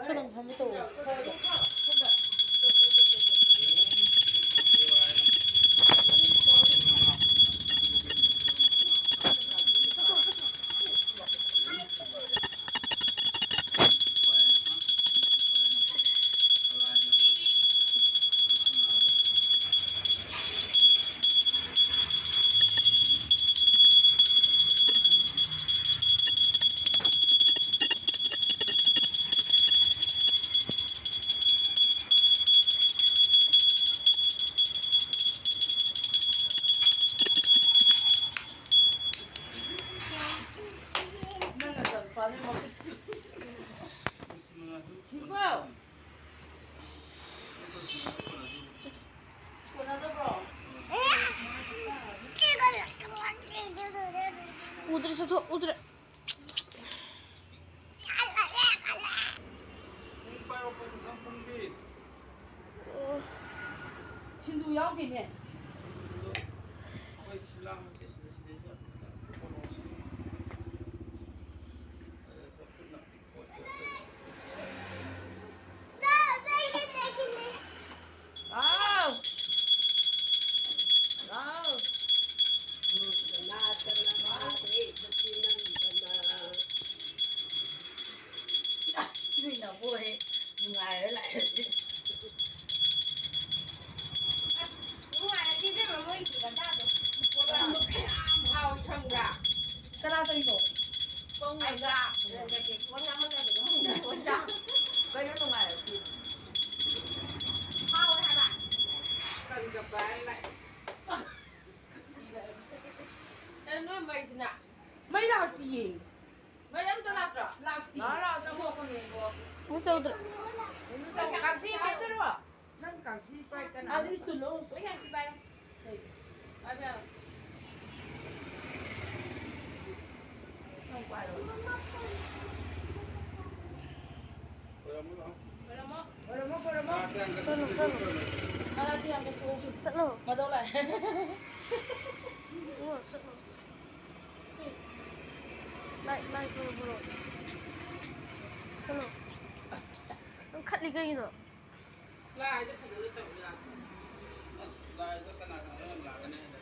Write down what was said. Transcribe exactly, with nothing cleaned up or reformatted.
ꯁꯣꯝꯗ ꯐꯝꯃ ꯇꯧꯋꯣ꯫ ꯎꯗ꯭ꯔꯦ, ꯆꯠꯊꯣꯛ, ꯎꯗ꯭ꯔꯦ꯫ ꯁꯤꯡꯖꯨ ꯌꯥꯎꯗꯦꯅꯦ꯫ ꯍꯥꯎ꯫ ꯍꯥꯎ꯫ ꯅꯣꯏ ꯅꯕꯣꯛ ꯍꯦꯛ ꯅꯨꯡꯉꯥꯏꯔ ꯂꯥꯛꯑꯦ꯫ ꯑꯁ, ꯅꯨꯡꯉꯥꯏꯔꯗꯤ ꯏꯕꯦꯝꯃ ꯃꯣꯏꯒꯤ ꯒꯟꯖꯥꯗꯣ꯫ ꯄꯣꯂꯥꯡꯗꯣ ꯀꯌꯥꯝ ꯍꯥꯎꯏ ꯈꯪꯕ꯭ꯔꯥ? ꯀꯅꯥ ꯇꯧꯔꯤꯅꯣ? ꯄꯧ ꯑꯩꯒ ꯔꯟꯖꯟꯒ ꯀꯦꯛ ꯊꯣꯡ ꯆꯥꯃꯤꯟꯅꯕꯗꯣ ꯃꯨꯟꯅ ꯊꯣꯡ ꯆꯥ꯫ ꯀꯩꯅꯣ ꯅꯨꯡꯉꯥꯏꯔꯗꯤ? ꯍꯥꯎꯋꯦ ꯍꯥꯏꯕ꯫ ꯀꯔꯤꯒ ꯄꯥꯏꯔ ꯂꯥꯛꯏ? ꯑꯦ, ꯅꯣꯏ ꯃꯩꯁꯤꯅ? ꯃꯩ ꯂꯥꯛꯇꯤꯌꯦ꯫ ꯃꯩ ꯑꯝꯇ ꯂꯥꯛꯇ꯭ꯔꯣ? ꯂꯥꯛꯇꯤꯌꯦ꯫ ꯂꯥꯛꯑꯣ, ꯂꯥꯛꯑꯣ, ꯆꯪꯉꯛꯑꯣ꯫ ꯆꯪꯉꯛꯄꯅꯦꯀꯣ꯫ ꯀꯩꯅꯣ ꯇꯧꯗ꯭ꯔꯣ? ꯀꯩꯅꯣ ꯇꯧ-, ꯀꯥꯡꯁꯤ ꯀꯩꯗꯧꯔꯣ? ꯅꯪ ꯀꯥꯡꯁꯤ ꯄꯥꯏ ꯀꯅꯥ? ꯑꯗꯨ ꯏꯁꯇꯨꯜ ꯂꯧ꯫ ꯑꯩ ꯀꯥꯡꯁꯤ ꯄꯥꯏꯔꯣ꯫ ꯀꯩ? ꯄꯥꯏꯕ ꯌꯥꯔꯣꯏ꯫ ꯅꯪ ꯄꯥꯏꯔꯣ꯫ ꯈꯣꯏꯔꯝꯃꯣ, ꯈꯣꯏꯔꯝꯃꯣ꯫ ꯈꯣꯏꯔꯝꯃꯣ, ꯈꯣꯏꯔꯝꯃꯣ꯫ ꯆꯠꯂꯣ, ꯆꯠꯂꯣ꯫ ꯆꯠꯂꯣ꯫ ꯃꯗꯧ ꯂꯥꯛꯑꯦ꯫ ꯏꯕꯨꯡꯉꯣ, ꯆꯠꯂꯣ꯫ ꯂꯥꯏ, ꯂꯥꯏ ꯈꯨꯔꯨꯝꯃꯨꯔꯣ꯫ ꯆꯠꯂꯣ꯫ ꯅꯪ ꯈꯠꯂꯤ ꯀꯩꯒꯤꯅꯣ? ꯂꯥꯏꯗ ꯐꯖꯅ ꯇꯧ ꯌꯥꯗ꯭ꯔꯣ? ꯑꯁ, ꯂꯥꯏꯗ ꯀꯅꯥ ꯀꯅꯥ ꯌꯥꯝ ꯂꯥꯛꯀꯅꯤ ꯍꯥꯏꯗ꯫